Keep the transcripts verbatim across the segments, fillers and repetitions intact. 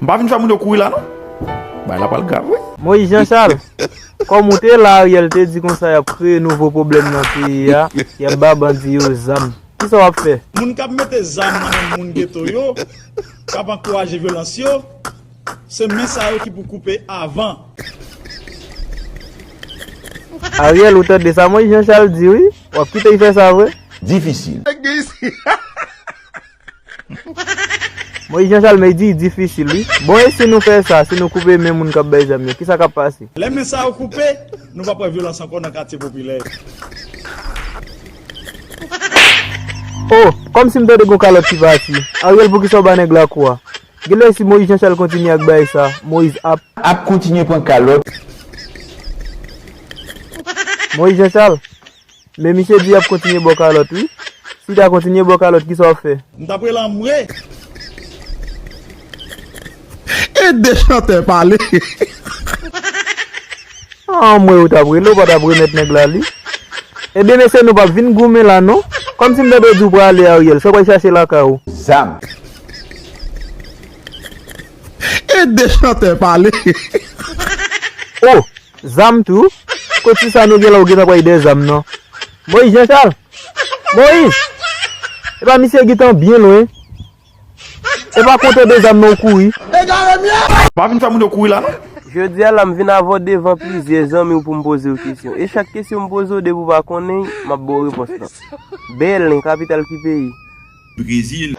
M pa vin fè moun yo kouri la non. Bagay la pral grav wi. Moyiz Jan Chal, kòm ou te la, Ariel te di konsa y ap kreye nouvo pwoblèm nan peyi a, y ap ba bandi yo zam. Kisa w ap fè? Moun k ap mete zam nan men moun geto yo, k ap ankouraje vyolans yo, se men sa yo ki pou koupe avan. Ariel, ou tande sa Moyiz Jan Chal di wi? W ap kite y fè sa vre? Difisil. Moyiz Jan Chal, men di difisil wi. Bon, e si nou fè sa, si nou koupe men moun k ap bay zam yo, kisa k ap pase? Lè men sa yo koupe, nou p ap wè vyolans ankò nan katye popilè yo. Oh, kòmsi m tande gon kalòt ki pati. Ariel, poukisa w ba nèg la kou a? Genlè si Moyiz Jan Chal kontinye ak bagay sa, Moyiz ap. Ap kontinye pran kalòt. Moyiz Jan Chal, men misye di y ap kontinye ba w kalòt wi. Si ta kontinye ba w kalòt, kisa w ap fè? M t ap rele anmwe. E de chantè pale. Anmwe ou t ap rele, ou pa t ap remèt nèg la li. Ebyen mesye, nou p ap vin goumen la non. Kòmsi m tande w di w prale Ariel, sa w pral chache lakay ou? Zam. E de chantè pale. Oh, zam tou? Kot ti sa nou gen la ou gentan pral de zam nan? Moyiz Jan Chal! Moyiz! Epa misye gentan byen lwen. Epa kote de zam nan ou kouri. Pa vin fè moun yo kouri la non. Jodi a la m vin avè w devan plizyè zanmi w pou m poze w kesyon. E chak kesyon m poze w depi w pa konnen, m ap ba w repons lan. Bèlen, kapital ki peyi? Brezil.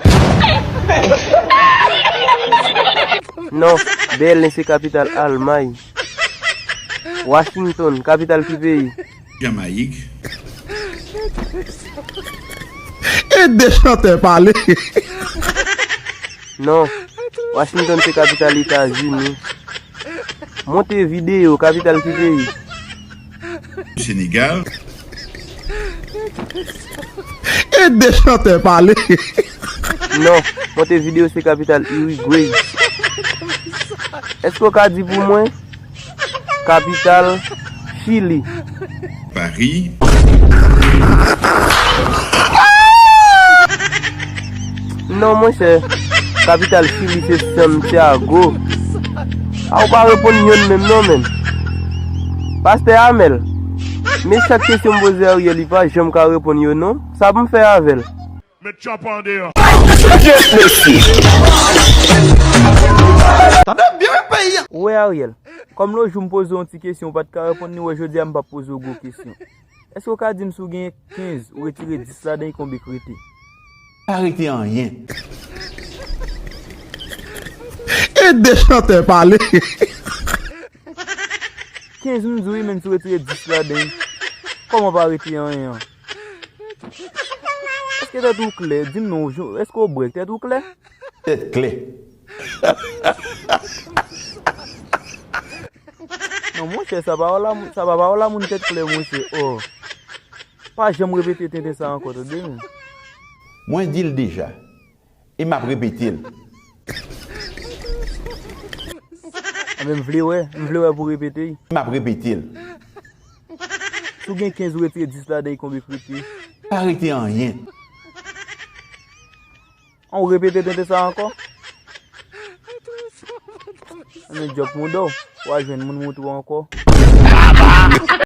Non, Bèlen se kapital Almay. Washington, kapital ki peyi? Jamayik. E de chantè pale. Non, Washington se kapital Etazini. Montevideo, kapital ki peyi? Senegal. E de chantè pale. Non, Montevideo se kapital Uruguay. Èske w ka di pou mwen kapital Chili? Paris. Non, monchè. Kapital Chili se Santiago. A ou pa reponn yonn menm non, menn. Pastè Amèl, men chak kesyon m poze Ariel, li pa janm ka reponn yo non. Sa pou m fè avè l? Met tchòp andeyò. Tande byen wi peyi a. Ou wè Ariel, kòm lòt jou m poze w yon ti kesyon, ou pa t ka reponn li, ou wè jodi a m p ap poze w gwo kesyon. Èske w ka di m si w gen kenz, ou retire dis ladan l, konbyen k rete? Pa rete anyen. E de chantè pale. Kenz m di w wi, menn, si w retire dis ladan l, kòman pa rete anyen an? Èske tèt ou klè? Di m non, èske w brèk? Tèt ou klè? Tèt klè. Non, monchè, sa pawòl a, sa pa pawòl a moun tèt klè, monchè. Oh. Pa janm repete tenten sa ankò, tande, menn. Mwen di l deja. E m ap repete l. Anben, m vle wè, m vle wè pou w repete l. M ap repete l. Si w gen kenz, ou retire dis ladan l, konbyen k rete? Pa rete anyen. An, ou repete tenten sa ankò? Anben, djòb mouda w, w a jwenn moun moutre w ankò.